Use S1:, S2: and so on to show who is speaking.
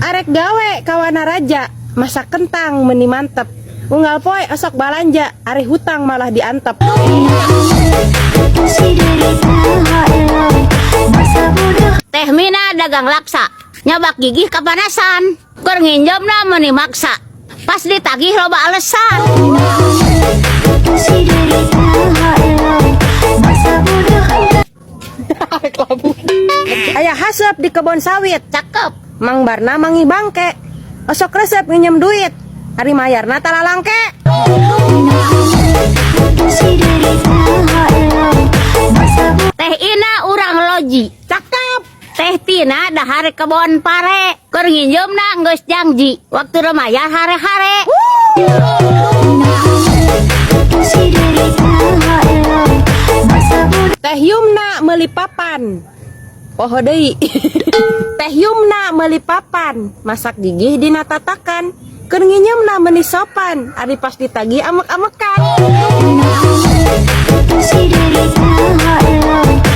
S1: Arek gawe ka Wanaraja, masak kentang meni mantep. Unggal poe osok balanja, ari hutang malah diantep.
S2: Si derita haeloi masa bodoh.
S3: Teh Mina dagang laksa, nyabak gigih kapanasan. Keur nginjemna meuni maksa. Pas ditagih loba alesan.
S2: Si derita haeloi masa bodoh.
S1: Aya haseup di kebon sawit.
S3: Cakep.
S1: Mang Barna manggih bangke. Osok resep nginjem duit. Ari mayarna talalangke.
S2: Si derita haeloi masa bodoh.
S3: Teh Ina urang Loji.
S1: Cakep.
S3: Teh Tina dahar kebon pare. Keur nginjemna geus janji. Waktu mayar hare-hare.
S2: Si derita haeloi masa bodoh.
S1: Teh Yumna meuli papan. Poho deui. Teh Yumna meuli papan, masak gigih dina tatakan. Keur nginjemna meuni sopan, ari pas ditagih amek-amekan.
S2: Si derita haeloi.